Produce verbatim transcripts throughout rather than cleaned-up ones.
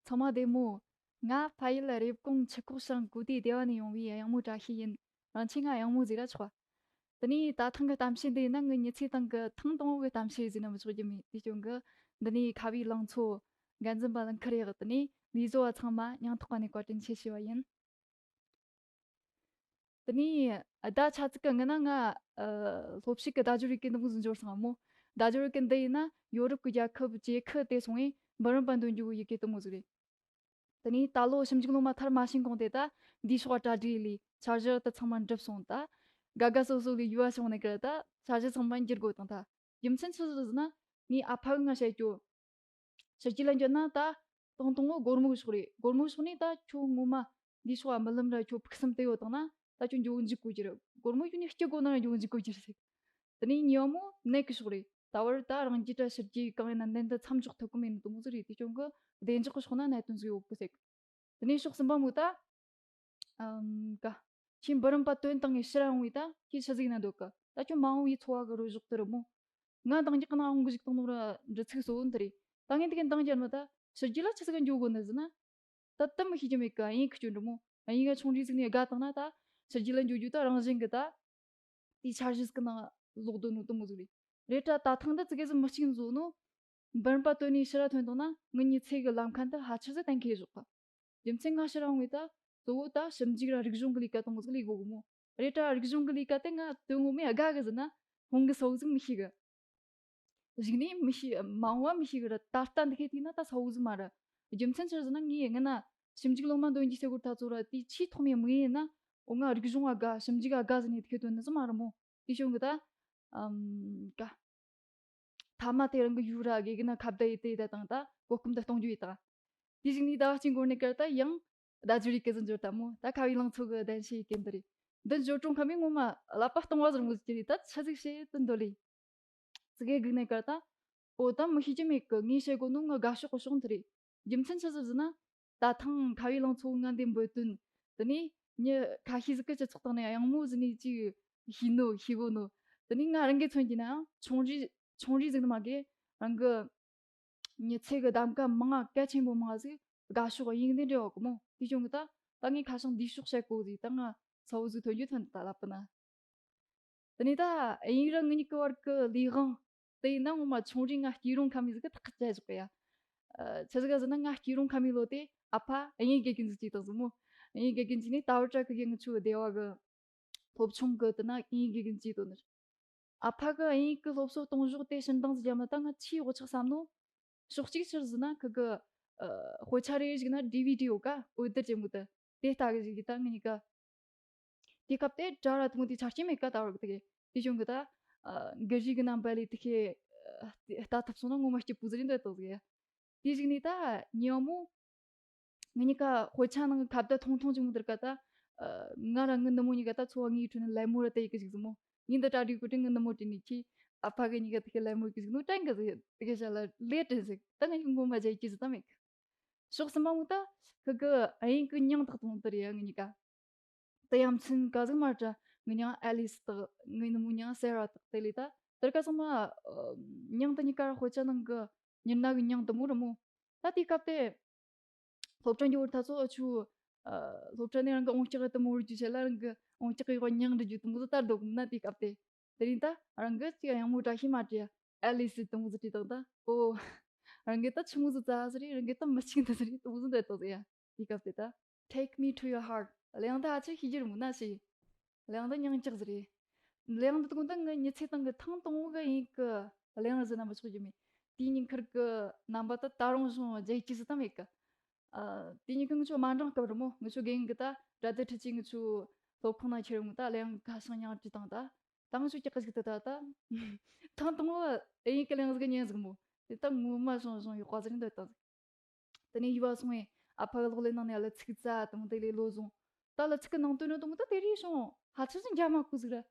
ཚང་མ་བདེ་མོ། ང་ཕ་ཡུལ་རེབ་གོང་ཆུ་ཁོག་ཤང་གུ་དེ་སྡེ་བ་ནས་ཡོང་བའི་གཡང་མོ་བཀྲ་ཤིས་ཡིན། རང་ཆེ་ང་གཡང་མོ་ཟིག་ར་ཆོག་པ། དེ་ནས་ད་ཐེངས་གི་གཏམ་བཤད་འདི་ཡིན་ན་ངའི་མྱི་ཚེ་སྟེང་གི་ཐེངས་དང་པོ་གི་གཏམ་བཤད་ཟིག་ན་མི་ཆོག་རྒྱུ་མེད། དེ་རྐྱེན་གི་འདི་ནས་ཁ་བའི་ལང་ཚོ་འགན་འཛིན་པ་ལ་འཁུར་ཡག་དེ་ནས་ལས་བཟོ་བ་ཚང་མ་སྙིང་ཐག་པ་ནས་བཀའ་དྲིན་ཆེ་ཞུ་བ་ཡིན། དེ་ནས་ཟླ་ཆ་ཙིག་གི་སྔོན་ན་ང་ཨ་སློབ་ཕྱི་གི་བརྡ་སྦྱོར་ཡི་གེ་འདི་མོ་ཟིག་འབྱོར་སོང་ང་མོ། བརྡ་སྦྱོར་ཡི་གེ་འདི་ཡིན་ན་ཡོ་རོབ་ཀྱི་རྒྱལ་ཁབ་ཇེ་ཁི་དེ་སོང་བས་འབུམ་རམས་པ་འདོན་རྒྱུ་ཡི་གེ་དེ་མོ་ཟིག་རེད། དེ་ནས་ད་ལོ་ཞིབ་འཇུག་སློབ་མ་མཐར་མ་ཕྱིན་གོང་དེ་ད་འདིའི་ཕྱོགས་གྲ་སྒྲིག་ལས་འཆར་གཞི་དེ་ཚང་མ་འགྲུབ་སོང་། ད་དགའ་དགའ་སོ་སོ་ལས་ཡུལ་བ་བྱུང་ནས་ཀར་ད་འཆར་གཞི་ཚང་མ་འགྱུར་དགོས་དང་། ད་རྒྱུ་མཚན་ཆི་ཟིག་ཟེར་ན་ངའི་ཨ་ཕ་གིས་ང་བཤད་རྒྱུ། ཕྱི་རྒྱལ་ལ་འགྱོ་ན་ད་དང་དང་བོ་སྒོར་མོ་གི་ཕྱོགས་རེད། སྒོར་མོ་གི་ཕྱོགས་ནས་ད་ཁྱོད་ངོ་མ་འདིའི་ཕྱོགས་ཨ་མི་ལམ་ར་ཁྱོད་ཕུགས་བསམ་དེ་ཡོད་དང་ན་ད་ཁྱོད་འགྱོ་འཇུག་དགོས་རྒྱུ་རེད། སྒོར་མོ་ཁྱོད་ནས་སྐྱི་དགོས་ན་ར་འགྱོ་འཇུག་དགོས་རྒྱུ་རེད་ཟེར། དེ་ནས་གཉིས་པ་མོ་ནད་ཀྱི་ཕྱོགས་རེད། ད་བར་ད་རང་རྒྱལ་དྲ་ཕྱི་རྒྱལ་གང་ཡིན་ན་ནད་འདི་མཚམས་འཇོག་ཐུབ་གི་མེད་ནི་དེ་མོ་ཟིག་རེད། དེ་རྐྱེན་གི་བདེ་འཇགས་ཀྱི་ཕྱོགས་ན་གནད་དོན་ཟིག་ཡོད་གི་ཟེར། དེ་ནས་ཕྱོགས་གསུམ་པ་མོ་ད། ཨམ་ཀ། ཁྱེད་འབུམ་རམས་པ་དོན་དང་ངས་ཕྱིར་འོང་བའི་ད་ཁྱེད་ཆི་ཟིག་ན་འདོད་གི། ད་ཁྱོད་མ་འོང་བའི་འཚོ་བ་གི་རོལ་ཞོག་དེ་རེད་མོ། ང་འདང་རྒྱག་གི་ན་འོང་གི་ཞིག་བཏང་ནོ་ར་འདྲི་ཚིག་གཙོ་བོ་འདི་རེད། ད་ངས་འདི་ག་འདང་རྒྱག་ནོ་ད་ཕྱི་རྒྱལ་ལ་ཆི་ཟིག་ག་འགྱོ་དགོས་ནི་ཟེར་ན། ད་དེ་མི་ཤེས་ཀྱི་མེད་གི། ཨ་ཡིན་གི་སྐྱོན་འདྲ་མོ། ཨ་ཡིན་ག་ཆུང་འདྲིས་ཟིག་ནས་དགའ་བཏང་ན་ད་ཕྱི་རྒྱལ་ལ་འགྱོ་རྒྱུ་ད་རང་བཞིན་གི་ད། དེའི་འཆར་གཞི་ཟིག་གི་ནང་ལོག་སྡོད་ནོ་དེ་མོ་ཟིག་རེད། རེད་དྲ་ད་ཐེངས་འདི་ཙི་གེ་ཟིག་མི་གཅིག་བཟོ་ནོ། འབུམ་རམས་པ་དོན་ནས་ཕྱིར་ར་ཐོན་བཏང་ན་ངའི་མྱི་ཚེ་གི་ལམ་ཁ་འདི་ཕལ་ཆེར་ཟིག་གཏན་འཁེལ་བཞག་གི། རྒྱུ་མཚན་ང་ཕྱིར་ར་འོང་བའི་ད་གཙོ་བོ་ད་ཞིབ་འཇུག་ར་རིག་གཞུང་གི་ལས་ཀ་དེ་མོ་ཟིག་ལས་དགོས་གི་མོ། རེད་དྲ་རིག་གཞུང་གི་ལས་ཀ་དེ་ང་དོན་ངོ་མས་དགའ་གི་ཟེར་ན་ཧོང་གི་སོ་ཟིག་མི་ཤེས་གི། གཞུག་ནས་མི་ཤེས། མ་འོངས་པ་མི་ཤེས་གི་ར། ད་ལྟ་འདི་ཁེ་ཐིག་ན་ད་ས་བོ་ཟིག་མ་ར། རྒྱུ་མཚན་ཆི་ཟེར་ན་ངས་སྔ་ན་ཞིབ་འཇུག་སློབ་མ་འདོན་རྒྱུ་ཟེར་གོ་ད་ཚོ་ར་དེའི་ཆེས་ཐོག་མའི་དམིགས་ཡུལ་ན། འོ་ང་རིག་གཞུང་ང་དགའ། ཞིབ་འཇུག་ང་དགའ་ཟེར་ནས་དེ་ཁེ་དོན་ནི་ཟིག་མ་ར་མོ། དེ་བྱུང་གི་ད། ཨམ་ཀ། ཐ་མ་དེ་རང་གི་ཡུལ་ར་དགེ་གི་ན་ཁ་བརྡ་ཡེ་དེ་ད་དང་ད་གོ་སྐབས་འདི་གཏོང་རྒྱུ་ཡེ་ད། དེ་བཞིན་ནི་ཟླ་བ་གཅིག་འགོར་ནས་ཀར་ད་ཡང་ཟླ་སྦྱོར་ཡི་གེ་ཟིག་འབྱོར་ད་མོ། ད་ཁ་བའི་ལང་ཚོ་གི་གདན་ཞུ་ཡི་གེ་འདི་རེད། འདི་འབྱོར་གྲོང་ཁ་མའི་ངོ་མ་ཀླད་པ་སྟོང་བ་ཟིག་མོ་ཟིག་གི་རེད། ད་ཆི་ཟིག་བྱེད་དུ་འདོད་ལེ། ཙི་གེ་སྒུག་ནས་ཀར་ད། ཨོ་ད་མི་ཤེས་ཀྱི་མེད་གི། ངས་བཤད་དགོས་ནོ་ང་དགའ་ཕྱོགས་གི་ཕྱོགས་འདི་རེད། རྒྱུ་མཚན་ཆི་ཟིག་ཟེར་ན། ད་ཐེངས་ཁ་བའི་ལང་ཚོ་ང་འདི་འབོད་དོན། དེ་ནས་མྱི་ཁ་ཤས་ཟིག་གི་སྤྱི་ཚོགས་སྟེང་ནས་གཡང་མོ་ཟིག་ནས་ཅིག་ཤེས་ནོ་ཤེས་གོ་ནོ། དེ་ནས་ང་རང་གི་མཚོན་གྱི་ན་ཆུང་རིགས་ཆུང་རིགས་ཟིག་ནི་མ་གི་རང་གི་མྱི་ཚེ་གི་གདམ་ག་མང་ང་གལ་ཆེན་པོ་མང་ང་ཟིག་དགའ་ཕྱོགས་དབྱིངས་ལྡན་འབྲེལ་བ་གི་མོ། དེ་བྱུང་གི་ད་ད་ངས་ཁ་བྱང་འདི་ཕྱོགས་བཤད་གོ་ཟིག་ད་ང་ཚ་བོ་ཟིག་ཐོན་རྒྱུ་ཐོན་ད་ལབ་པ་ན། དེ་ནས་ད་དབྱིན་རང་ངེད་གཉིས་ཀྱི་བར་གྱི་ལས་དབང་དེ་ཡིན་ན་ངོ་མ་ཆུང་རིང་ང་སྐྱིད་རུང་ཁ་མི་ཟིག་གི་ཐག་བཅད་བཞག་གི་ཡ། ཆི་ཟིག་ག་ཟེར་ན་ང་སྐྱིད་རུང་ཁ་མི་ལོ་དེ་ཨ་ཕ་དབྱིན་དགེ་རྒན་ཟིག་ཅིག་དང་ཟིག་མོ། དབྱིན་དགེ་རྒན་ཅིག་ནས་ད་བར་དྲ་ཁི་གེ་ངི་ཆུ་སྡེ་བ་གི་སློབ་ཆུང་གི་དེ་ན་དབྱིན་དགེ་རྒན་ཅིག་དོ་ནི། ཨ་ཕ་གི་དབྱིན་གི་སློབ་གསོ་གཏོང་ཕྱོགས་དེ་ཕྱིར་འདང་ཟིག་རྒྱབ་ན་ད་ང་ཆེས་འོ་ཆག་བསམ་ནོ། ཕྱོགས་གཅིག་ཕྱིར་ཟིན་ན་ཁི་གི་དཔེ་ཆ་རེ་ཞིག་ན་ཌི་ཝི་ཌི་ཡོད་ཀ། འོད་སྡེར་ཅན་མོ་དེ་དེ་ལྟ་གི་ཞིག་གི་ད་ངི་གཉིས་ཀ། དེ་སྐབས་དེ་དྲ་ར་དུང་དེ་ཆ་རྐྱེན་མེད་ཀ་ད་བར་གི་དེ་གི་དེ་བྱུང་གི་ད། གི་རིག་གི་རྣམ་པ་ལས་དེ་ཁེ་ལྟ་ཐུབ་སོང་ན་ངོ་མ་སྐྱིད་པོ་ཟིག་རེད་འདོད་དོ་ཟིག་ཡ། དེ་ཞིག་ནས་ད་ཉི་མོ། ང་གཉིས་ཀ་དཔེ་ཆ་ནང་གི་ཁ་བརྡ་ཐུང་ཐུང་ཅིག་མོ་དེར་ཀ་ད། ང་ར་ངི་ནུ་མོ་གཉིས་ཀ་ད་འཚོ་བ་ངའི་ཁྲོད་ནས་ལད་མོ་ར་ལྟ་ཡི་གི་ཞིག་ཟིག་མོ། ངས་འདི་གྲ་སྒྲིག་གི་དྲན་ངི་ནུ་མོ་དྲན་ནས་ཁྱེད་ཨ་ཕ་གི་གཉིས་ཀ་དེ་ཁེ་ལད་མོ་གི་ཞིག་ནོ་དྲན་གི་ཟིག་དེ་གི་ཞལ་ལ་ལས་དྲན་ཟིག་ད་ང་གཉིས་ཀ་ངོ་མ་མཇལ་གི་ཟིག་ད་མེད་གི། ཕྱོགས་གསུམ་པ་མོ་ད་ཁི་གི་དབྱིན་གི་མྱིང་བཏགས་དང་དེ་རེད་ཡ། ང་གཉིས་ཀ་དེ་ཡ་མཚན་ག་ཟིག་མ་དྲ། ངི་མྱིང་ཨེ་ལིས་བཏགས། ངི་ནུ་མོ་མྱིང་སེ་ར་བཏགས། དེ་ལས་ད་དེར་ཀ་ཚང་མ་མྱིང་དེ་གཉིས་ཀ་དཔེ་ཆ་ནང་གི་མྱི་སྣ་གི་མྱིང་དེ་མོ་རེད་མོ། ད་དེའི་སྐབས་དེ་སློབ་གྲྭ་འགྱོ་བར་ད་ཚོ་ཨ་ཆུ་སློབ་གྲྭ་ནས་རང་གི་འོང་ལྕགས་དེ་མོ་རུ་རྒྱུ་བྱས་ལ་རང་གི་འོང་ལྕགས་གི་མྱིང་འབྲི་རྒྱུ་དེ་མོ་ཟིག་ལྟར་འདུག་ན། དེའི་སྐབས་དེ་དེ་རིང་ད་རང་གི་ཅིག་གཡང་མོ་བཀྲ་ཤིས་མ་བྲིས་ཨེ་ལིས་དེ་མོ་ཟིག་བྲིས་དང་ད། ཨོ། རང་གི་ད་ཆི་མོ་ཟིག་རྩ་ཟིག་རེད། རང་གི་ད་མི་གཅིག་འདི་ཟིག་རེད། དེ་མོ་ཟིག་འདོད་དོ་ཟིག་ཡ། དེའི་སྐབས་དེ་ད། Take me to your heart. གླེང་ད་ཨ་ཆི་ཤེས་རྒྱུ་རེད་མོ་ན་ཤི། གླེང་ད་མྱིང་ལྕགས་ཟིག་རེད། གླེང་ད་དུང་ད་ངི་མྱི་ཚེ་སྟེང་གི་ཐེངས་དང་པོ་གི་དབྱིན་གི་གླེང་ཟིག་ན་མི་ཆོག་རྒྱུ་མེད། དེའི་ཉིན་ཁར་གི་རྣམ་པ་ད་ད་རུང་བྱུང་བརྗེད་རྒྱུ་ཟིག་ད་མེད་གི། ཨ། དེ་ཉིན་ཁ་ངི་ཆོ་མ་འགྲངས་སྐབས་རེད་མོ། ངི་ཆོ་རྒན་གི་ད་ར་དེ་ཁྲི་ཆི་ངི་ཆོ་སློབ་ཁང་ན་ཁྱེར་ཡོང་ད་གླེང་ཁ་ཤང་ཉང་བྲིས་དང་ད། ད་ངི་ཆོ་སྐྱག་གི་ཞིག་ད་ད་ད། ཐེངས་དང་པོ་དབྱིན་གི་གླེང་ཟིག་ཉན་ཟིག་མོ། དེ་ད་ངོ་མ་བྱུང་བྱུང་ཡོད་ཀ་ཟིག་རེད་འདོད་ད་ཟིག། དེ་ནས་ཡུལ་བ་སོང་བས་ཨ་ཕ་གི་གློག་ཀླད་ནང་ནས་ཨ་ལ་ཚིག་རྩ་དང་དེ་ལས་བློ་བཟུང་། ད་ལ་ཚིག་གི་ནང་དོན་ནི་དང་ད་དེ་རིགས་བྱུང་ཧ་ཆི་ཟིག་འཇག་མ་ཁུ་ཟིག་ར།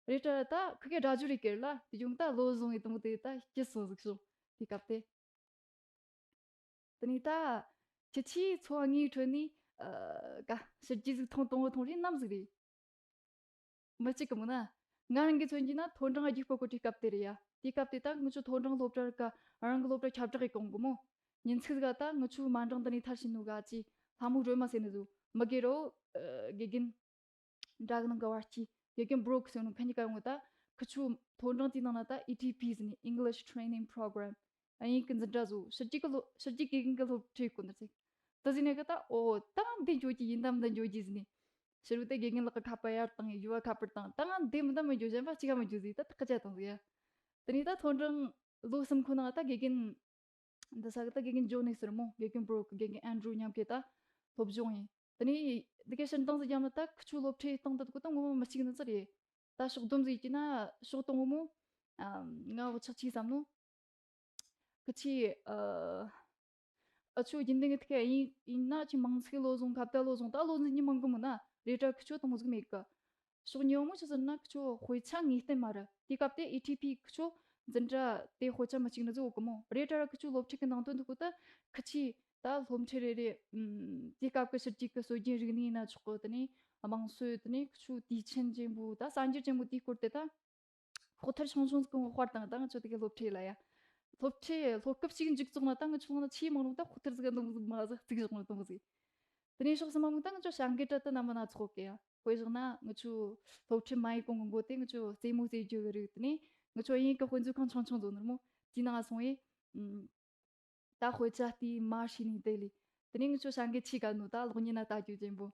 རེད་དྲ་ད་ཁི་གེ་སྒྲ་སྦྱོར་རེ་ཀེར་ལ་དེ་བྱུང་ད་བློ་བཟུང་ཡི་དང་དེ་ད་སྐྱིད་སོང་ཟིག་བྱུང་དེ་སྐབས་དེ། དེ་ནས་ད་ཁྱི་ཆིའི་འཚོ་བ་ངའི་ཁྲོད་ནས་ཨ་ག་ཕྱི་རྒྱལ་ཟིག་ཐོང་དང་བོ་ཐོང་རེ་ནམ་ཟིག་རེད། མི་གཅིག་གི་མོ་ན། ང་རང་གི་མཚོན་གྱི་ན་མཐོ་འབྲིང་རྒྱུགས་སྤོ་གོ་དུས་སྐབས་དེ་རེད་ཡ། དེའི་སྐབས་དེ་ད་ངི་ཆོ་མཐོ་འབྲིང་སློབ་གྲྭ་རིག་ག་རང་གི་སློབ་གྲྭ་ཁྱབ་བསྒྲགས་གི་གོང་གི་མོ། ཉིན་ཚིག་ག་ད་ངི་ཆོ་མ་འགྲང་དེ་ནས་ཐར་ཤི་ནུ་ག་ཅི་ལྷ་མོ་སྒྲོལ་མ་ཟེར་ནི་ཟུ་མི་དགེ་རོ། དགེ་རྒན་འདྲ་གི་ནང་ག་བར་སྐྱི་དགེ་རྒན་བྲོ་གི་ཟེར་ནུ་ཁ་ཉི་ཀ་ཡོང་ད་ཁི་ཆོ་མཐོ་འབྲིང་དེའི་ནང་ན་ད་ཨི་ཊི་པི་ཟེར་ནི་English Training Program ཨ་ཡིན་གི་འཛིན་གྲྭ་ཟུ་ཕྱི་རྒྱལ་གི་སློབ་ཕྱི་རྒྱལ་དགེ་རྒན་གི་སློབ་ཁྲིད་གོ་འདི་ཚིག་ད་ཟེར་ནི་གི་ད་ཨོ་ད་འདི་འཇོག་གི་ཡིན་དམ་འདི་འཇོག་གི་ཟེར་ནི་ཕྱི་རུ་དེ་དགེ་རྒན་ལག་གི་ཁ་པར་ཡར་བཏང་ཡུ་བ་ཁ་པར་བཏང་ད་ང་འདི་མི་ད་མི་འཇོག་གཞན་པ་གཅིག་ག་མི་འཇོག་ཟེར་ད་ཐག་ཁ་ཆད་བཏང་ཟེར་ཡ། དེ་ནས་ད་མཐོ་འབྲིང་ལོ་གསུམ་ཁོ་ན་ད་དགེ་རྒན་འདི་ས་གི་ད་དགེ་རྒན་ཇོ་ནི་ཟེར་མོ་དགེ་རྒན་བྲོ་གི་དགེ་རྒན་ཨན་ཌྲུ་མཉམ་གི་ད་སློབ་སྦྱོང་ཡིན། དེ་ནས་དེ་གའི་ཕྱིར་འདང་ཟིག་རྒྱབ་ན་ད་ཁི་ཆོ་སློབ་ཁྲིད་སྟངས་ད་དེ་གོ་ད་ངོ་མ་མི་གཅིག་ནི་ཙི་རེད། ད་ཕྱོགས་བསྡོམས་ཟིག་བྱས་ན་ཕྱོགས་དང་ངོ་མོ་ང་བག་ཆགས་ཆེ་བསམ་ནོ། ཁི་ཆོས་ཨ་ཨ་ཆོ་རྒྱུན་ལྡན་གི་ཐུག་ཡིན་ཡིན་ན་ཆི་མང་ཚིག་བློ་བཟུང་ཁ་བརྡ་བློ་བཟུང་ད་བློ་འཛིན་གྱི་མང་གི་མོ་ན་རེད་དྲ་ཁི་ཆོ་དང་མོ་ཟིག་མེད་གི། ཕྱོགས་གཉིས་པ་མོ་ཆི་ཟེར་ན་ཁི་ཆོ་དཔེ་ཆ་ངེས་གཏན་མ་རེད། དེ་སྐབས་དེ་ཨི་ཊི་པི་ཁི་ཆོ་འཛིན་གྲྭ་དེ་དཔེ་ཆ་མི་གཅིག་ནི་ཟིག་ཡོད་གི་མོ་རེད་དྲ་ཁི་ཆོ་སློབ་ཁྲིད་གི་ནང་དོན་དུ་གོ་ད་ཁི་ཆོས་ད་སློབ་ཁྲིད་རེ་རེ་ཨམ་དེ་སྐབས་ཀྱི་ཕྱི་རྒྱལ་གི་སྲོལ་རྒྱུན་རིག་གནས་ཡིན་ན་ཆོག་གི། དེ་ནས་དམངས་སྲོལ་དེ་ནས་ཁི་ཆོ་དུས་ཆེན་ཆེན་པོ་ད་གསར་འགྱུར་ཆེན་པོ་དེའི་སྐོར་དེ་ད། ཕོགས་ཐར་ཆུང་ཆུང་ཟིག་གི་དཔར་དང་ད་ང་ཚོ་དེ་གའི་སློབ་ཁྲིད་ལ་ཡ། སློབ་ཁྲིད་སློབ་སྐབས་གཅིག་མཇུག་རྫོགས་ན་ད་ང་ཚོ་ནང་ཆེས་མང་རུང་ད་ཕོགས་ཐར་ཟིག་ག་འདུག་ཟིག་མ་ཟིག་རྩིག་བཞག་ནོ་དང་ཟིག་དེ་ནས་ཕྱོགས་གསུམ་མ་མོ་ད་ང་ཚོ་བྱ་འགུལ་སྤྲད་དུ་རྣམ་པ་སྣ་ཚོགས་གི་ཡ། དཔེ་བཞག་ན་ང་ཚོ་སློབ་ཁྲིད་མ་ཡི་གོང་གི་མགོ་དེ་ང་ཚོ་རྩེད་མོ་རྩེ་རྒྱུ་གི་རིགས། དེ་ནས་ང་ཚོ་དབྱིན་ཡིག་གི་དཔེ་མཛོད་ཁང་ཆུང་ཆུང་བཟོ་ནོ་ར་མོ་དེའི་ནང་སོང་ཡི། ད་དཔེ་ཆ་དེའི་མ་ཧྲི་ནི་དེ་ལི། དེ་ནས་ང་ཚོ་བྱ་འགུལ་ཆེ་ག་ནོ་ད་གློག་བརྙན་ན་ལྟ་རྒྱུ་ཅན་པོ།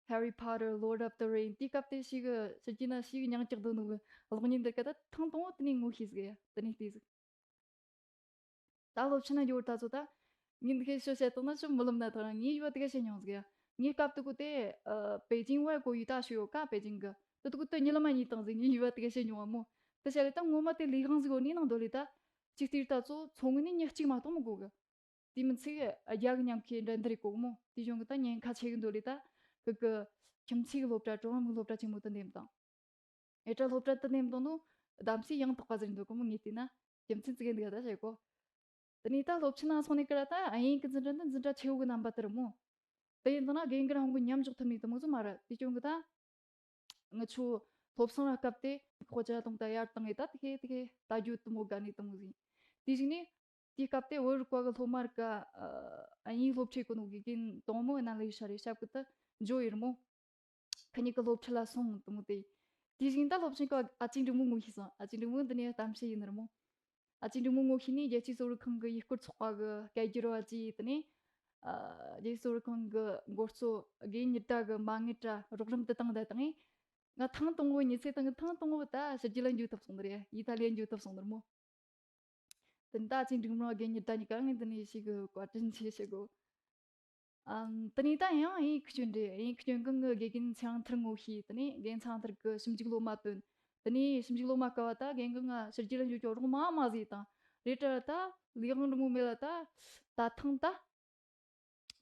Harry Potter Lord of the Ring དེའི་སྐབས་དེ་ཞིག་ཕྱི་རྒྱལ་ན་ཞིག་མྱང་རྒྱག་དོ་ནོ་གི་གློག་བརྙན་འདི་ག་ད་ཐེངས་དང་པོ་དེ་ནས་ངོ་ཤེས་ཟིག་ཡ། དེ་ནས་བལྟས་ཟིག་ད་སློབ་ཆེན་ན་འགྱོ་བར་ད་ཚོ་ད་ངས་འདི་གའི་ཤོད་བཤད་དང་ན་ཅུང་མི་ལོམ་ན་ཐང་ངས་ཡུ་བ་དེ་ག་བཤད་མྱོང་ཟིག་ཡ། ངའི་སྐབས་དེ་གོ་དེ་ཨ་པེ་ཅིང་བ་གོ་ཡུ་ད་ཤོད་ཡོད་ཀ་པེ་ཅིང་གི་དེ་དེ་གོ་དེ་ཉི་ལ་མ་གཉིས་དང་ཟིག་ངས་ཡུ་བ་དེ་ག་བཤད་མྱོང་བ་མོ། དེ་བཤད་ལེ་ད་ངོ་མ་དེ་ལས་ཁང་ཟིག་ཡོད་ནི་ནང་དོ་ལེ་ད། ཅིག་ལྟོས་ད་ཚོ་ཚོ་ངོ་ནས་ཉིན་གཅིག་མ་གཏོགས་མི་དགོས་གི། དེ་མིན་ཚིག་རྒྱ་གི་མཉམ་ཁའི་འགྲན་བསྡུར་རེ་གོ་མོ། དེ་གཞུང་གི་ད་ཉེན་ཁ་ཆེ་གི་འདོད་ལེ་ད། གི་གི་ཁྱིམ་མཚེས་གི་སློབ་གྲྭ་ཀྲུང་ཧྭ་མི་སློབ་གྲྭ་ཆེན་མོ་དུ་འདེམས་དང་། ཨེ་གྲྭ་སློབ་གྲྭ་དུ་འདེམས་དང་ནོ། གདམ་སའི་ཡང་དག་པ་ཟེར་འདོད་གོ་མོ་ངས་བལྟས་ན། རྒྱུ་མཚན་ཙི་གེ་འདུག་ད་བཤད་གོ། དེ་ནས་ད་སློབ་ཆེན་ན་སོང་ནས་ཀི་ར་ད་ཨ་ཡིན་གི་འཛིན་གྲྭ་འདི་འཛིན་གྲྭ་ཆེ་བོ་གི་རྣམ་པ་དེ་རེད་མོ། དེ་ཡིན་ད་ན་རྒན་གི་རང་གི་མཉམ་འཇོག་ཐུབ་ནས་དུ་མོ་ཚོ་མ་ར་དེ་སྐྱོན་གི་ད། ང་ཚོ་སློབ་གསེང་ར་སྐབས་དེ་དཔེ་ཆ་དང་ད་ཡར་བཏང་ངེ་ད་དེ་ཁེ་དེ་ཁེ་ད་རྒྱུ་དུ་མོ་དགའ་ནི་དུ་མོ་ཟིན། དེ་ཞིག་ནི་དེའི་སྐབས་དེ་བོད་རིག་པ་གི་སློབ་མ་རིག་ག་ཨ་ཡིན་སློབ་ཁྲིད་གོ་ནོ་གི་རྒན་དང་མོ་ན་ལས་ཤ་རེ་ཞབས་ཀི་ད་འཇོ་ཡིར་མོ། ཁ་ཉིད་ཀྱི་སློབ་ཁྲིད་ལ་སོང་དུ་མོ་དེ། དེ་ཞིག་ད་སློབ་ཆེན་གི་ཨ་ཅིག་འབྲི་མོ་ངོ་ཤེས་སོང་། ཨ་ཅིག་འབྲི་མོ་འདི་ནས་གཏམ་བཤད་ཡིན་ནི་རེད་མོ། ཨ་ཅེ་འབྲི་མོ་ངོ་ཤེས་ནས་རྒྱལ་སྤྱིའི་གསོ་རིག་ཁང་གི་ཡུལ་སྐོར་ཚོགས་པ་གི་སྐད་སྒྱུར་བ་བཅས་དེ་ནས། ཨ་རྒྱལ་སྤྱིའི་གསོ་རིག་ཁང་གི་འགོ་གཙོ་དགེ་ཉི་ད་གི་མ་ངེ་དྲ་རོགས་རམ་དུ་བཏང་ད་བཏང་ངས། ང་ཐེངས་དང་པོ་ཉི་ཚེ་དང་གི་ཐེངས་དང་པོ་ད་ཕྱི་རྒྱལ་ལ་འགྱོ་ཐུབ་སོང་ནི་རེད། ཡི་ད་ལི་ཡ་འགྱོ་ཐུབ་སོང་ནི་རེད་མོ། དེ་ནས་ད་ཨ་ཅེ་འབྲི་མོ་དགེ་ཉི་ད་གཉིས་ཀ་ངས་འདི་ནས་ཞིག་གི་བཀའ་དྲིན་ཆེ་ཞུ་གོ། ཨམ། དེ་ནས་ད་ཡང་དབྱིན་ཡིག་སྐྱོན་རེད། དབྱིན་ཡིག་སྐྱོན་གི་ངི་དགེ་རྒན་ཚེ་རིང་ཐར་ངོ་ཤེས། དེ་ནས་རྒན་ཚེ་རིང་ཐར་གི་ཞིབ་འཇུག་སློབ་མ་བཏོན། དེ་ནས་ཞིབ་འཇུག་སློབ་མ་སྐབས་བ་ད་རྒན་གི་ང་ཕྱི་རྒྱལ་ལ་འགྱོ་རྒྱུ་རོགས་མ་མ་ཟིག་དང་རེད་དྲ་ད་ལས་དབང་འདྲ་མོ་མེད་ལ་ད་ད་ཐེངས་ད་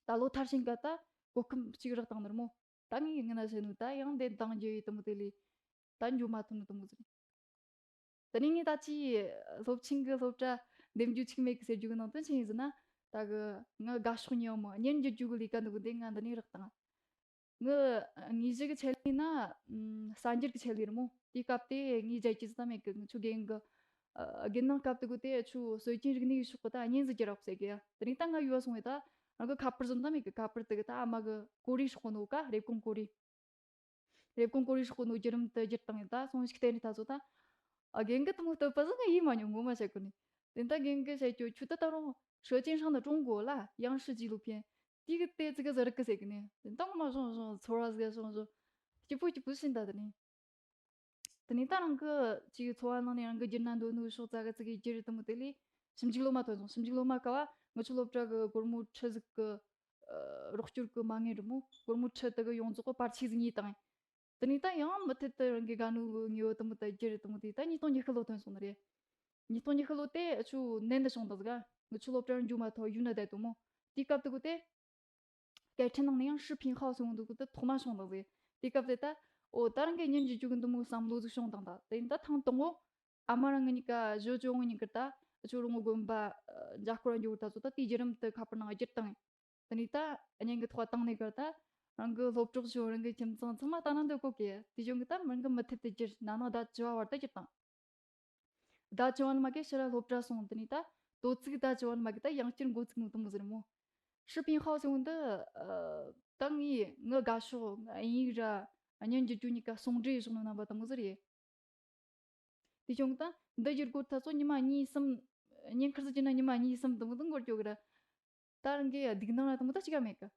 ད་ལོ་མཐར་ཕྱིན་ག་ད་གོ་སྐབས་གཅིག་རག་བཏང་ནི་རེད་མོ། ད་ངས་ངི་ན་བཤད་ནོ་ད་ཡང་འདི་འདང་རྒྱུ་ཡི་དུ་མོ་དེ་ལས་ད་འགྱོ་མ་ཐུབ་ནི་དུ་མོ་ཟིག་རེད། དེ་ནས་ངས་ད་ཅི་སློབ་ཆེན་གྱི་སློབ་གྲྭ་འདེམས་རྒྱུ་ཆིག་མེད་གི་ཟེར་རྒྱུ་གི་ནང་དོན་ཆི་ཡིན་ཟེར་ན། ད་གི་ང་དགའ་ཕྱོགས་ཉེ་བ་མོ་གཉེན་རྒྱུ་རྒྱུ་གི་ལས་ཀ་འདི་གི་འདི་ང་འདི་ནས་རག་དང་། ངི་དངོས་གཞི་གི་ཆེད་ལས་ན་ཨམ་གསར་འགྱུར་གི་ཆེད་ལས་རེད་མོ། དེའི་སྐབས་དེ་ངའི་རྒྱལ་གྱི་ཟི་ད་མེད་གི་ང་ཆོ་རྒན་གི་ཨ་རྒན་ནང་སྐབས་དེ་གི་དེ་ཆུ་སྲོལ་རྒྱུན་རིག་གནས་ཀྱི་ཕྱོགས་གི་ད་གཉེན་ཟིག་རྒྱུ་རག་ཟེར་གི་ཡ། དེ་ནས་ད་ང་ཡུལ་བ་སོང་བས་ད་རང་གི་ཁ་པར་ཟི་ད་མེད་གི་ཁ་པར་དེ་གི་ད་ཨ་མ་གི་ཀོ་རི་ཧྲོག་གི་ནོ་ཀ་རེབ་གོང་ཀོ་རི། རེབ་གོང་ཀོ་རི་ཧྲོག་གི་ནོ་བརྒྱུད་རིམ་དུ་བརྒྱུད་བཏང་ཡིན་ད་སོང་ཞིག་བལྟས་ནས་ད་ཚོ་ད། ཨ་རྒན་གི་དུ་མོ་བསྟོད་པ་ཟིག་ཡིན་མ་མྱོང་ངོ་མ་བཤད་གོ་ནི། དེ་ད་རྒན་གི་བཤད་རྒྱུ་ཆུ་ད་ད་རུང་ཧྲོ་ཅིན་ཧྲང་ན་ཀྲུང་གོ་ལ་ཡང་ཧྲི་ཅི་ལུ་ཕན། དེ་གི་དེ་ཙི་གི་ཟ་རི་གི་ཟེར་གི་ནི། དེ་ད་ངོ་མ་ཤོང་ཤོང་ཚོར་བ་ཟིག་ཤོང་ཤོང་། སྐྱིད་པོ་སྐྱིད་པོ་ཤིན་ད་དེ་ནི། དེ་ནས་ད་རང་གི་ཅིག་འཚོ་བ་ནང་ནས་རང་གི་རྒྱུད་ན་འདོད་ནོ་ཕྱོགས་ཙ་གི་ཙི་གི་རྒྱུད་རེད་དུ་མོ་དེ་ལས་ཞིབ་འཇུག་སློབ་མ་ཐོན་སོང་། ཞིབ་འཇུག་སློབ་མ་སྐབས་ང་ཚོ་སློབ་གྲྭ་གི་སྒོར་མོ་ཁྲི་ཟིག་གི་ཨ་རོགས་སྐྱོར་གི་མ་ངེས་རེད་མོ། སྒོར་མོ་ཁྲི་དེ་གི་ཡོངས་རྫོགས་གི་པར་ཆས་ཟིག་ཉོས་བཏང་། དེ་ནས་ད་ཡང་མུ་མཐུད་དུ་རང་གི་དགའ་ནོ་གི་དངོས་པོ་དུ་མོ་ད་རྒྱུ་རེད་དུ་མོ་དེ་ད་ཉིས་སྟོང་ཉི་ཤུ་ལོ་ཐོན་སོང་ནི་རེད། ཉིས་སྟོང་ཉི་ཤུ་ལོ་དེ་ཨ་ཆུ་ནན་དུ་བྱུང་ད་ཟིག་ང་ཚོ་སློབ་གྲྭར་འགྱོ་མ་ཐོག་ཡུལ་ན་བསྡད་དུ་མོ། དེའི་སྐབས་དུ་གོ་དེ། སྐད་འཕྲིན་ནང་ནས་ཡང་ཧྲི་ཕིན་ཧའོ་ཟེར་འོང་འདུག་གི་དེ་ཐོག་མ་བྱུང་ད་ཟིག་དེའི་སྐབས་དེ་ད་ཨོ་ད་རང་གི་གཉེན་གྱི་རྒྱུ་གི་འདུ་མོ་བསམ་བློ་ཟིག་བྱུང་དང་ད་དེ་ཡིན་ད་ཐེངས་དང་པོ་ཨ་མ་རང་གི་གཉིས་ཀ་ཞོ་ཅོ་ངོ་གཉིས་ཀར་ད་ཨ་ཆུ་རོང་ངོ་དགོན་པ་འཇའ་སྐོར་འགྱོ་ད་ཚོ་ད་དེའི་བརྒྱུད་རིམ་དུ་ཁ་པར་ནང་བསྒྱུར་དང་། དེ་ནས་ད་གཉེན་གྱི་ཐོག་བཏང་ནས་གར་ད་རང་གི་སློབ་གྲོགས་ཤིག་རང་གི་ཁྱིམ་ཚང་ཚང་མ་ལྟ་ན་འདོད་གོ་གི་དེ་བྱུང་གི་ད་མི་རང་གི་མུ་མཐུད་དུ་བསྒྱུར་ན་ནང་ཟླ་བཅུ་བ་བར་ད་བསྒྱུར་དང་། ཟླ་བཅུ་བ་ནི་མ་གི་ཕྱིར་ར་སློབ་གྲྭ་སོང་དེ་ནས་ད་ དོ་ཚིགས་ད་ཅི་བ་ནི་མ་གི་ད་ཡང་བསྐྱར་འགོ་ཚུགས་ནོ་དེ་མོ་ཟིག་རེད་མོ། 视频号 ཟེར་བ་འདི་ད་ངས་ངི་དགའ་ཕྱོགས་ངི་དབྱིན་ཡིག་ར་སྙན་འཇུག་རྒྱུ་གཉིས་ཀ་ཟུང་འབྲེལ་བཞག་ནོ་རྣམ་པ་དེ་མོ་ཟིག་རེད། དེ་བྱུང་ད་འདི་བསྒྱུར་དགོས་ད་ཚོ་ཉི་མ་གཉིས་གསུམ། བརྙན་འཁུར་ཟིག་བྱས་ན་ཉི་མ་གཉིས་གསུམ་དེ་མོ་དེ་འགོར་འགྱོ་གི་ར། ད་རང་གི་སྡུག་སྣང་ར་དེ་མོ་ད་ཅི་ག་མེད་གི།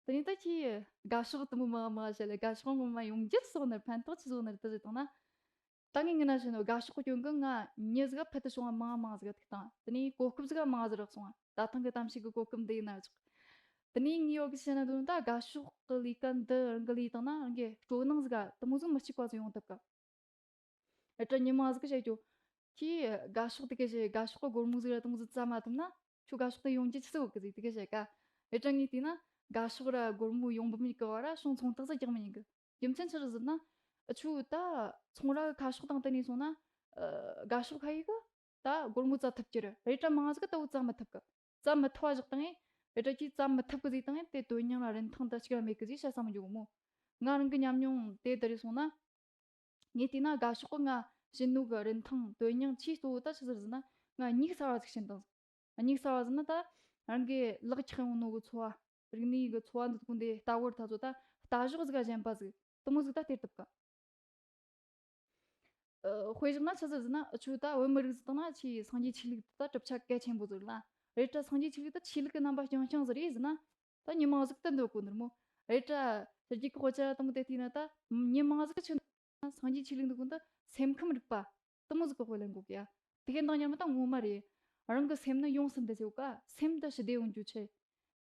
དེ་ནས་ད་ཁྱིའི་དགའ་ཕྱོགས་དེ་མོ་མང་མང་བཤད་ལ་དགའ་ཕྱོགས་ངོ་མ་ཡོང་རྒྱུ་ཅི་སོང་ནར་ཕན་ཐོགས་ཅི་སོང་ནར་དེ་ཟེར་བཏང་ན། ད་ངས་ངི་ན་བཤད་ནོ་དགའ་ཕྱོགས་སྐྱོན་གི་ང་མྱི་ཟིག་ཕུད་དུ་བྱུང་བ་མང་མང་ཟིག་ཐུག་བཏང་། དེ་ནས་གོ་སྐབས་ཟིག་མང་ཟིག་རག་སོང་བ། ད་ཐེངས་གི་གཏམ་བཤད་གི་གོ་སྐབས་འདི་ཡིན་ན་ཆོག་དེ་ནས་ངས་ཡོད་གི་བཤད་ན་དོན་ད་དགའ་ཕྱོགས་གི་ལས་ཀ་འདི་རང་གི་ལས་བཏང་ན་རང་གི་སྤྲོ་སྣང་ཟིག་དེ་མོ་ཟིག་མི་གཅིག་པ་ཟིག་ཡོང་ཐུབ་གི། ཨེ་ད་ཉི་མ་ཟིག་གི་བཤད་རྒྱུ། ཁྱིས་དགའ་ཕྱོགས་དེ་ག་བཤད་དགའ་ཕྱོགས་གི་སྒོར་མོ་ཟིག་ར་དེ་མོ་ཟིག་བཙལ་མ་ཐུབ་ན། ཁྱོད་དགའ་ཕྱོགས་དེ་ཡོང་རྒྱུ་ཆི་ཟིག་ཡོད་གི་ཟིག་དེ་ག་བཤད་ཀ། ཨེ་ད་ངས་བལྟས་ན་དགའ་ཕྱོགས་ར་སྒོར་མོ་ཡོང་འབབ་མི་གི་བར་ར་ཤོང་ཚོང་རྟགས་ཟིག་རྒྱག་མི་ཉན་གི། རྒྱུ་མཚན་ཆི་རེད་ཟེར་ན། ཨ་ཆུ་ད་ཚོང་ར་གི་ཁ་ཕྱོགས་དང་བསྟུན་ནས་སོང་ན། ཨ་དགའ་ཕྱོགས་ཁ་ཡིག་གི་ད་སྒོར་མོ་བཙལ་ཐུབ་ཀྱི་རེད། རེད་ད་མང་ཟིག་གི་ད་བོ་བཙལ་མི་ཐུབ་གི། བཙལ་མི་ཐུབ་བ་བཞག་དང་ངས་རེད་ད་ཅིག་བཙལ་མི་ཐུབ་གི་ཟིག་དང་ངས་དེ་དོན་སྙིང་ལ་རིན་ཐང་ད་ཅིག་ར་མེད་གི་ཟིག་བཤད་ས་མི་འཇོག་གི་མོ། ང་རང་གི་ཉམས་མྱོང་དེ་ད་རེ་སོང་ན། ངས་བལྟས་ན་དགའ་ཕྱོགས་གི་ང་བྱིན་ནོ་གི་རིན་ཐང་དོན་སྙིང་ཆེས་གཙོ་བོ་ད་ཆི་ཟིག་རེད་ཟེར་ན། ང་སྙིགས་ས་བ་ཟིག་བྱིན་དང་། སྙིགས་ས་བ་ཟེར་ན་ད་རང་གི་ལག་ཆགས་ཡོང་ནོ་གི་འཚོ་བ། རིག་གནས་གི་འཚོ་བ་འདི་ཀུན་དེ་ལྟ་བུར་ད་ཚོ་ད་ལྟ་ཞོག་ཟིག་ག་གཞན་པ་ཟིག་དེ་མོ་ཟིག་ད་སྟེར་ཐུབ་ག། ཨ་དཔེ་བཞག་ན་ཆི་ཟིག་ཟེར་ན་ཨ་ཆུ་ད་བོད་མི་རིགས་ཟིག་དང་ན་ཆི་སངས་རྒྱས་ཆོས་ལུགས་ད་གྲུབ་ཆ་གལ་ཆེན་པོ་ཟིག་རེད་ལ། རེད་ད་སངས་རྒྱས་ཆོས་ལུགས་ད་ཆོས་ལུགས་གི་རྣམ་པ་རྐྱང་རྐྱང་ཟིག་རེད་ཟེར་ན། ད་མྱི་མང་ཟིག་ད་འདོད་གོ་ནི་རེད་མོ། རེད་ད་ཕྱི་རྒྱལ་གི་དཔེ་ཆ་དེ་མོ་དེ་བལྟས་ན་ད་མྱི་མང་ཟིག་གི་ཆི་སངས་རྒྱས་ཆོས་ལུགས་འདི་ཀུན་ད་སེམས་ཁམས་རིག་པ། དེ་མོ་ཟིག་གི་དཔེ་ལེན་གོ་གི་ཡ། དེ་གའི་འདང་ཉར་མ་ད་ངོ་མ་རེད། རང་གི་སེམས་ནི་ཡོངས་སུ་འདུལ་ཟེར་ག། སེམས་ད་ཞི་བདེ་ཡོང་རྒྱུ་ཆེ།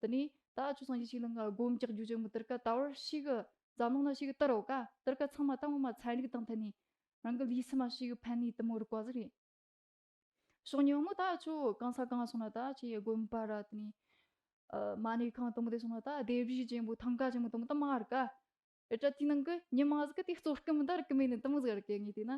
དེ་ནས་ད་ཆུ་སངས་རྒྱས་ཆོས་ལུགས་ང་སྒོམ་རྒྱག་རྒྱུ་ཆེ་མོ་དེར་ཀ་ད་བར་ཞིག་གི་འཛམ་གླིང་ན་ཞིག་གི་དར་རོ་ཀ། དེར་ཀ་ཚང་མ་ད་ངོ་མ་ཚན་རིག་དང་མཐུན་ནས་རང་གི་ལུས་སེམས་མ་ཞིག་གི་ཕན་ནུས་དེ་མོ་རིག་པ་ཟིག་རེད། ཕྱོགས་ཉུང་ངུ་ད་ཆུ་གང་ས་གང་སོང་ན་ད་ཆི་ཡི་དགོན་པ་ར་དེ་ནས་ཨ་མ་ཎི་ཁང་དེ་མོ་དེ་སོང་ན་ད་ལྡེབས་རིས་ཆེན་པོ་ཐང་ཀ་ཆེན་པོ་དེ་མོ་ད་མ་རིག་ཀ། ཨེ་ད་དེའི་ནང་གི་མྱི་མང་ཟིག་གི་དེ་གཙོ་སྐུ་མི་འདར་གི་མེད་ནི་དེ་མོ་ཟིག་ར་གི་ངས་བལྟས་ན།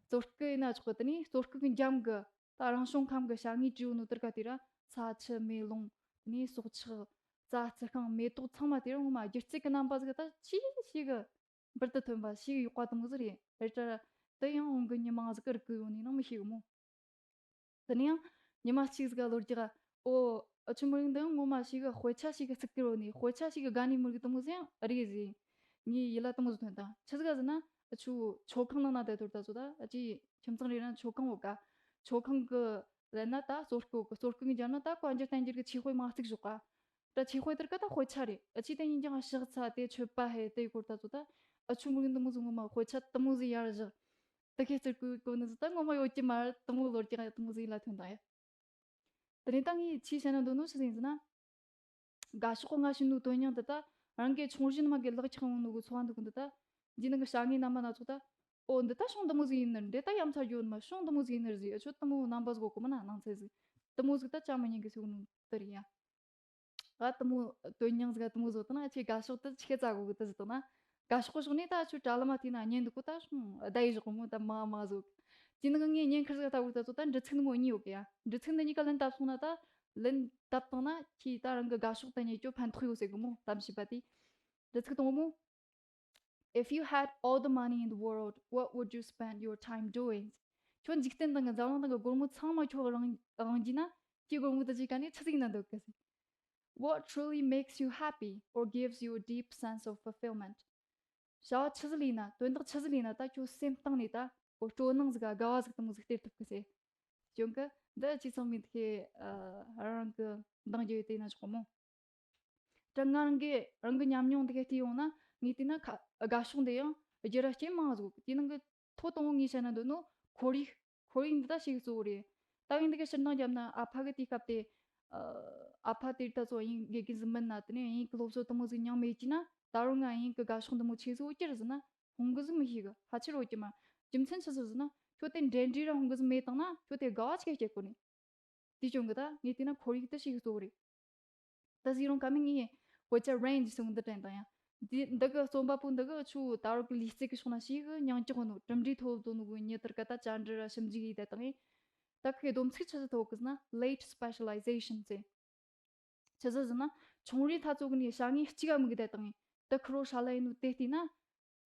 གཙོ་སྐུ་ཡིན་ན་ཆོག་གི། དེ་ནས་གཙོ་སྐུ་གི་འགྱམ་གི་ད་རང་བྱུང་ཁམས་གི་བྱ་དངོས་བྲིས་ཡོད་ནོ་དེར་ཀ་དེ་ར་ས་ཆུ་མེ་རླུང་། དེ་ནས་སྲོག་ཆགས། རྩྭ་རྩི་ཤིང་མེ་ཏོག་ཚང་མ་དེ་ར་ངོ་མ་སྒྱུ་རྩལ་གི་རྣམ་པ་ཟིག་ད་ཆི་ཞིག་གི་འབུར་དུ་ཐོན་པ་ཞིག་ཡག་པ་དེ་མོ་ཟིག་རེད། རེད་ད་ར་དེ་ཡང་འོང་གི་མྱི་མང་ཟིག་གི་རིག་གི་ཡོད་ནི་ནང་མི་ཤེས་གི་མོ། དེ་ནས་ཡང་ཉི་མ་གཅིག་ཟིག་ག་ལོ་རྒྱག་ཨོ། ཨ་ཆུ་མི་རིགས་འདི་ངོ་མ་ཞིག་གི་དཔེ་ཆ་ཞིག་གི་ཚིག་གི་རོ་ནི་དཔེ་ཆ་ཞིག་གི་དགའ་ནི་མི་རིགས་དེ་མོ་ཟིག་ཡང་རེད་ཟིག་ངའི་ཡིད་ལ་དེ་མོ་ཟིག་ཐོན་དང་། ཆི་ཟིག་ག་ཟེར་ན་ཨ་ཆུ་མཆོད་ཁང་ནང་ན་དེ་ཐོར་ད་ཚོ་ད་ཨ་ཅི་ཁྱིམ་ཚང་རེ་ན་མཆོད་ཁང་ཡོད་ཀ། མཆོད་ཁང་གི་ལན་ན་ད་གཙོ་སྐུ་གི་གཙོ་སྐུ་གི་འཇར་ན་ད་བཀའ་འགྱུར་བསྟན་འགྱུར་གི་ཆོས་དཔེ་མ་གཅིག་ཞོག་ག། ད་ཆོས་དཔེ་དེར་ཀ་ད་དཔེ་ཆ་རེད། ཨ་ཅི་དེ་ཡིན་ཀྱང་ཕྱག་འཚལ་དེ་མཆོད་པ་ཧེ་དེ་སྐོར་ད་ཚོ་ད་ཨ་ཆུ་མི་རིགས་འདི་མོ་ཟིག་ངོ་མ་དཔེ་ཆ་དེ་མོ་ཟིག་ཡར་བཞག་དེ་ཁའི་རྩེར་ཀུ་ཀུ་ནི་ཟིག་ད་ངོ་མ་ཡོད་ཀྱི་མ་རེད། དེ་མོ་ལོ་རྒྱག་དེ་མོ་ཟིག་ལ་ཐོན་དང་ཡ། དེ་ནས་ད་ངས་ཆི་བཤད་ན་འདོད་ནོ་ཆི་ཟིག་ཡིན་ཟེར་ན། དགའ་ཕྱོགས་གི་ང་བྱིན་ནོ་དོན་སྙིང་འདི་ད་རང་གི་ཆུང་རྒྱུན་མ་གི་ལག་ཆགས་ཡོང་ནོ་གི་འཚོ་བ་འདི་ཀུན་འདི་ད། འདི་ནང་གི་བྱ་དངོས་རྣམ་པ་སྣ་ཚོགས་ད། ཨོ་འདི་ད་བྱུང་འདི་མོ་ཟིག་ཡིན་ནི་འདི་ད་ཡ་མཚར་རྒྱུ་ཡོད་མ། བྱུང་འདི་མོ་ཟིག་ཡིན་ནི་ཟིག་ཨ་ཆོ་དེ་མོ་རྣམ་པ་ཟིག་གོ་མ་ན་སྣང་ཚད་ཟིག་དེ་མོ་ཟིག་ད་ཅང་མི་ཉན་གི་ཟིག་ནོ་དེ་རེད་ཡ། ད་དེ་མོ་དོན་སྙིང་ཟིག་ག་དེ་མོ་བཟོ་དང་ན་ཁྱེད་དགའ་ཕྱོགས་དེ་ཆི་ཁེ་ཙ་གོ་གི་དེ་ཟིག་དང་ན། དགའ་ཕྱོགས་གི་ཕྱོགས་ནས་ད་ཁྱོད་དྲ་ལམ་མ་ཐིག་ན་བརྙན་འདུག་གོ་ད་སོང་བརྡ་ཡི་བཞག་གོ་མོ་ད་མ་མ་བཟོ། དེ་ནང་ངས་བརྙན་ཁུར་ཟིག་ལྟ་བུ་ད་ཚོ་ད་འབྲི་ཚིག་ནི་མོ་གཉིས་ཡོད་གི་ཡ། འབྲི་ཚིག་འདི་གཉིས་ཀ་ལན་བཏབ་སོང་ན་ད། ལན་བཏབ་བཏང་ན་ཁྱེད་ད་རང་གི་དགའ་ཕྱོགས་དེ་རྙེད་རྒྱུ་ཕན་ཐོགས་ཡོད་ཟེར་གི་མོ་གཏམ་བཤད་པ་དེ། འབྲི་ཚིག་དང་པོ་མོ། If you had all the money in the world, what would you spend your time doing? ཁྱོད་འཇིག་རྟེན་སྟེང་གི་འཛམ་གླིང་སྟེང་གི་སྒོར་མོ་ཚང་མ་ཁྱོད་རང་རང་གྱིས་ན། ཁྱེད་སྒོར་མོ་དེ་ཅིག་ག་ནས་ཆི་ཟིག་ན་འདོད་གི་ཟེར། What truly makes you happy or gives you a deep sense of fulfillment? བྱ་བ་ཆི་ཟིག་ལས་ན་དོན་དག་ཆི་ཟིག་ལས་ན་ད་ཁྱོད་སེམས་གཏིང་ནས་ད་འོ་སྤྲོ་སྣང་ཟིག་ག་དགའ་བ་ཟིག་དེ་མོ་ཟིག་སྟེར་ཐུབ་གི་ཟེར། ཅུང་གི་འདི་ཅི་ཚང་མི་དེ་ཨ་རང་གི་འདང་རྒྱག་ཡོད་དེ་ན་ཆོག་མོ། ད་ང་རང་གི་རང་གི་ཉམས་མྱོང་འདི་ག་བལྟས་ཡོང་ན་ངས་བལྟས་ན་ཁ་དགའ་ཕྱོགས་འདི་ཡང་སྒྱུ་ར་སྐྱེ་མང་ཟིག་དེ་ནང་གི་ཐོག་དང་པོ་ངས་བཤད་ན་འདོད་ནོ་ཁོར་ཡུག་ཁོར་ཡུག་འདི་ད་ཞིག་གཙོ་བོ་རེད། ད་ངས་འདི་ག་ཕྱིར་འདང་བརྒྱབ་ན་ཨ་ཕ་གི་དུས་སྐབས་དེ་ཨ་ཨ་ཕ་དེ་ད་ཚོ་དབྱིན་དགེ་རྒན་ཟིག་མིན་ན་དེ་ནས་དབྱིན་གི་སློབ་གསོ་དེ་མོ་ཟིག་མྱངས་མེད་ཀྱི་ན་ད་རུང་ང་དབྱིན་གི་དགའ་ཕྱོགས་འདི་མོ་ཆེ་ཟིག་ཡོད་ཀྱི་རེད་ཟེར་ན། ཧོང་གི་ཟིག་མི་ཤེས་གི་ཧ་ཆེར་ཡོད་ཀྱི་མ། རྒྱུ་མཚན་ཆི་ཟིག་ཟེར་ན་ཁྱོད་དེ་འབྲེལ་འདྲིས་ར་ཧོང་གི་ཟིག་མེད་བཏང་ན་ཁྱོད་དེ་དགའ་བ་ཆི་ག་སྐྱེ་གོ་ནི། དེ་བྱུང་གི་ད་ངས་བལྟས་ན་ཁོར་ཡུག་དེ་ཞིག་གཙོ་བོ་རེད། ད་ཟིག་རུང་ཀ་མི་ངས་དཔེ་ཆ་རེན་ཇི་ཟེར་བ་འདི་དྲན་དང་ཡ། འདི་འདི་གི་རྩོམ་པ་པོ་འདི་གི་ཆུ་ད་རུང་གི་ལུས་རྩལ་གི་ཕྱོགས་ན་ཞིག་གི་མྱིང་རྒྱག་ནོ་གྲུབ་འབྲས་ཐོབ་དོ་ནོ་གི་ཉི་ལྟར་ག་ད་བཅར་འདྲི་ར་ཞིབ་འཇུག་ཡེད་ད་དང་ངས། ད་ཁོའི་སྡོམ་ཚིག་ཆི་ཟིག་ཐོབ་གི་ཟེར་ན་late specialization ཟེར། ཆི་ཟིག་ཟེར་ན་ཆུང་རིང་ཐ་ཚོ་གི་ནས་བྱ་དངོས་གཅིག་ག་དམིགས་ད་དང་ངས་ད་ཁི་རོ་ཧྲ་ལ་ཡིན་ནོ་དེ་བལྟས་ན།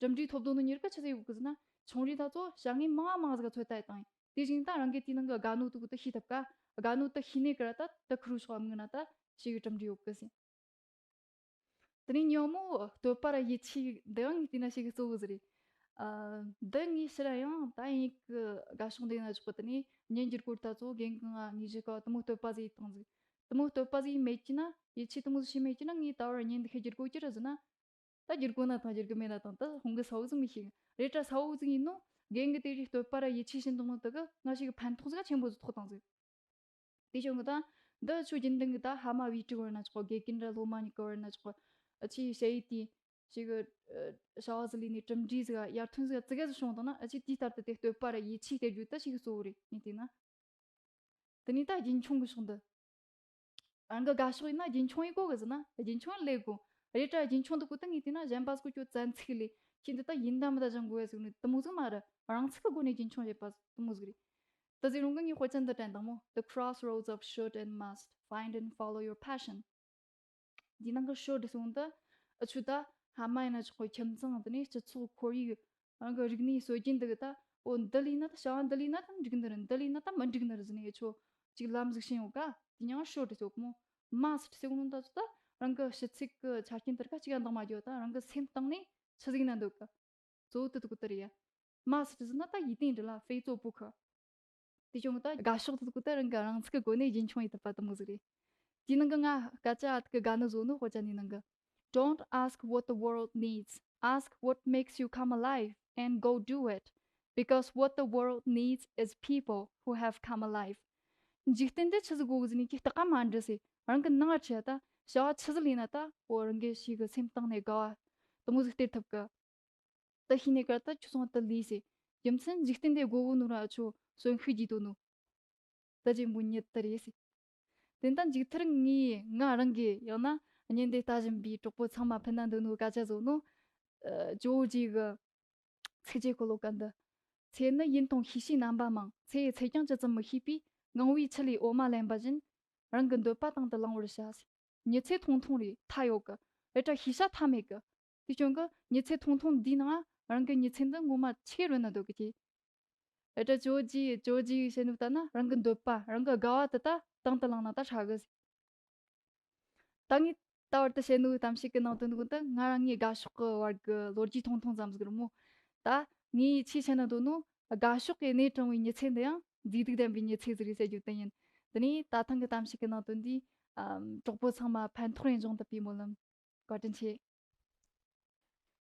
གྲུབ་འབྲས་ཐོབ་དོ་ནོ་གཉིས་ཀ་ཆི་ཟིག་ཡོད་གི་ཟེར་ན་ཆུང་རིང་ཐ་ཚོ་བྱ་དངོས་མང་མང་ཟིག་ག་ཚོད་ལྟ་ཡེད་དང་ངས། དེ་བཞིན་ད་རང་གི་དེའི་ནང་གི་དགའ་ནོ་དུ་གུ་དུ་ཤེས་ཐུབ་ཀ། དགའ་ནོ་དེ་ཤེས་ནས་ཀ་ར་ད་དེ་ཁུ་རུ་ཤོག་མིག་ན་ད་ཞིག་གི་གྲུབ་འབྲས་ཡོད་གི་ཟེར། དེ་ནས་ཉོ་མོ་བསྟོད་པ་ར་ཡིད་ཆེས་འདི་ཡང་ངས་བལྟས་ན་ཞིག་གི་གཙོ་བོ་ཟིག་རེད། ཨ། འདི་ངའི་ཕྱིར་ཡང་ད་ཡིན་གི་དགའ་ཕྱོགས་འདི་ན་ཆོག་གི། དེ་ནས་ཉིན་འགྱུར་སྐོར་ད་ཚོ་རྒན་གི་ང་ངའི་གཞི་ཀ་དེ་མོ་བསྟོད་པ་ཟིག་ཡིད་བཏང་ཟིག་དེ་མོ་བསྟོད་པ་ཟིག་མེད་ཀྱི་ན། ཡིད་ཆེས་དེ་མོ་ཟིག་བྱས་མེད་ཀྱི་ན། ངས་ད་བར་ཉིན་འདི་ཁའི་འགྱུར་སྐོར་ཅི་ར་ཟེར་ན། ད་འགྱུར་དགོས་ན་དང་འགྱུར་གི་མེད་ན་དང་ད་ཧོང་གི་ས་བོ་ཟིག་མི་ཤེས་གི་རེད། ད་ས་བོ་ཟིག་ཡིན་ནོ། རྒན་གི་དེ་རིགས་བསྟོད་པ་ར་ཡིད་ཆེས་བྱེད་འདུག་ནོ་དེ་གི་ང་ཞིག་གི་ཕན་ཐོགས་ཟིག་ཆེན་པོ་ཟིག་ཐོགས་བཏང་ཟིག་དེ་བྱུང་གི་ད་འདི་ཆོ་རྒྱུན་ལྡན་གི་ད་ཕ་མ་བུའི་དྲུག་བར་ན་ཆོག་དགེ་རྒན་ར་སློབ་མ་གཉིས་ཀ་བར་ན་ཆོག་ཨ་ཆི་ཞ་ཡི་དེ་ཞིག་གི་བྱ་བ་ཟིག་ལས་ནས་གྲུབ་འབྲས་ཟིག་ཡར་ཐོན་ཟིག་ཙི་གེ་ཟིག་བྱུང་བཏང་ན། ཨ་ཆི་དེའི་ལྟར་དུ་དེ་བསྟོད་པ་ར་ཡིད་ཆེས་སྟེར་རྒྱུ་ད་ཞིག་གི་གཙོ་བོ་རེད། ངས་བལྟས་ན། དེ་ནས་ད་རྒྱུན་འཁྱོངས་གི་ཕྱོགས་འདི། རང་གི་དགའ་ཕྱོགས་ཡིན་ན་རྒྱུན་འཁྱོངས་ཡེད་དགོས་གི་ཟེར་ན་རྒྱུན་འཁྱོངས་ལས་དགོས་རེད། ད་རྒྱུན་འཁྱོངས་འདི་གོ་ད་ངས་བལྟས་ན་གཞན་པ་སྐུ་ཅོ་བཙན་ཚིག་ལས་ཁྱེད་འདི་ད་ཡིན་ད་མི་ད་སྦྱང་དགོས་ཟེར་ནས་དེ་མོ་ཟིག་མ་རེད། རང་ཚུགས་གི་སྒོ་ནས་རྒྱུན་འཁྱོངས་བྱེད་པ་དེ་མོ་ཟིག་རེད། ད་ཟེར་རུང་གི་ངས་དཔེ་ཆ་འདི་དྲན་དང་མོ། The Crossroads of Should and Must, Find and Follow Your Passion. འདི་ནང་གི་should སོང་ད་ཨ་ཆུ་ད་ཕ་མ་ཡིན་ན་ཆོག་གི། ཁྱིམ་ཚང་། དེ་ནས་སྤྱི་ཚོགས། ཁོར་ཡུག། རང་གི་རིག་གནས་སྲོལ་རྒྱུན་འདི་གི་ད་འོ་འདི་ལས་ན་ད་བྱ་བ་འདི་ལས་ན་ད་འགྲིག་ནི་རེད། འདི་ལས་ན་ད་མི་འགྲིག་ནི་རེད་ཟེར་ནས་ཆོ་ཅིག་ལམ་ཟིག་ཤེས་ཡོད་ཀ་དེ་ཡང་should སོག་མོ། Must སོག་ནོ་ད་ཆུ་ད་རང་གི་ཕྱི་ཚིག་གི་ཆ་རྐྱེན་དེར་ཀ་ཅིག་ཡང་འདང་མ་རྒྱོ། ད་རང་གི་སེམས་གཏིང་ནས་ཆི་ཟིག་ན་འདོད་ཀ་གཙོ་བོ་དེ་དག་ལྟར་ཡ། Must ཟེར་ན་ད་ཡིད་བརྟན་འདྲི་ལ་非做不可། དེ་བྱུང་ད་དགའ་ཕྱོགས་དེ་དག་ལྟར་རང་གི་རང་ཚུགས་ཀྱི་སྒོ་ནས་རྒྱུན་འཁྱོངས་ཡེད་ཐུབ་པ་དེ་མོ་ཟིག་རེད། དེའི་ནང་གི་ང་སྐད་ཆ་ཨ་ཐུག་གི་དགའ་ནི་བཟོ་ནོ་དཔེ་ཆ་ནི་ནང་གི། Don't ask what the world needs. Ask what makes you come alive and go do it. Because what the world needs is people who have come alive. འཇིག་རྟེན་འདི་ཆི་ཟིག་དགོས་གི་ཟེར་ནས་ཀྱི་སྟག་ག་མ་འདྲི་སེ། རང་གི་ནང་ང་ཁྲིད་ད་བྱ་བ་ཆི་ཟིག་ལས་ན་ད་འོ་རང་གི་ཞིག་གི་སེམས་གཏིང་ནས་དགའ་བ་དེ་མོ་ཟིག་སྟེར་ཐུབ་གི། ད་ཤི་ནས་ཀར་ད་ཁྱོད་སོང་ད་ལུས་སེ། རྒྱུ་མཚན་འཇིག་རྟེན་འདི་དགོས་གོ་ནོ་ར་ཆོ་གསོན་ཤུགས་ཀྱི་དོ་ནོ། ད་ཅི་མོ་ཉིད་ད་རེད་སེ། དེ་ད་མཇུག་མཐར་ངས་ང་རང་གི་ཡང་ན་བརྙན་འདི་ལྟ་བཞིན་པའི་གྲོགས་པོ་ཚང་མ་ཕན་ན་འདོད་ནོ་སྐད་ཆ་བཟོ་ནོ། ཨ་ཇོ་ཇི་གི་ཚིགས་བཅད་འཁོར་ལོ་སྐད་འདི། ཚེ་ནི་ཡུན་ཐུང་ཤེས་བྱའི་རྣམ་པ་མང་། ཚེ་ཡི་ཚད་ཀྱང་ཇི་ཙམ་མི་ཤེས་པས། ངང་བའི་ཆུ་ལས་འོ་མ་ལེན་པ་བཞིན། རང་གི་འདོད་པ་དང་དུ་བླང་བར་བྱ། མྱི་ཚེ་ཐུང་ཐུང་རེད། མཐའ་ཡོད་གི། རེད་དྲ་ཤེས་བྱ་མཐའ་མེད་གི། དེ་བྱུང་གི་མྱི་ཚེ་ཐུང་ཐུང་འདིའི་ནང་རང་གི་མྱི་ཚེ་འདི་ངོ་མ་ཆི་རོལ་ན་འདོད་གི་ཅི། རེད་དྲ་ཇོ་ཇི་ཇོ་ཇི་ཡི་བཤད་ནུས་ལྟར་ན་རང་གི་འདོད་པ་རང་གི་དགའ་བ་དེ་ད་དང་དུ་བླངས་ན་ད་ཧྲ་གི། ད་ངས་ད་བར་དུ་བཤད་ནུས་གཏམ་བཤད་གི་ནང་དོན་དག་འདི་ང་རང་ངའི་དགའ་ཕྱོགས་གི་བར་གི་ལོ་རྒྱུས་ཐུང་ཐུང་ཙམ་ཟིག་རེད་མོ། ད་ངས་ཆེས་བཤད་ན་འདོད་ནོ་དགའ་ཕྱོགས་ཀྱི་གནས་དྲང་བའི་མྱི་ཚེ་འདི་ཡང་མཛེས་སྡུག་ལྡན་པའི་མྱི་ཚེ་ཟིག་རེད་ཟེར་རྒྱུ་དེ་ཡིན། དེ་ནས་ད་ཐེངས་གི་གཏམ་བཤད་གི་ནང་དོན་འདིས་ཨམ་གྲོགས་པོ་ཚང་མ་ཕན་ཐོགས་ཡིན་འབྱུང་ཐུབ་པའི་སྨོན་ལམ། བཀའ་དྲིན་ཆེ།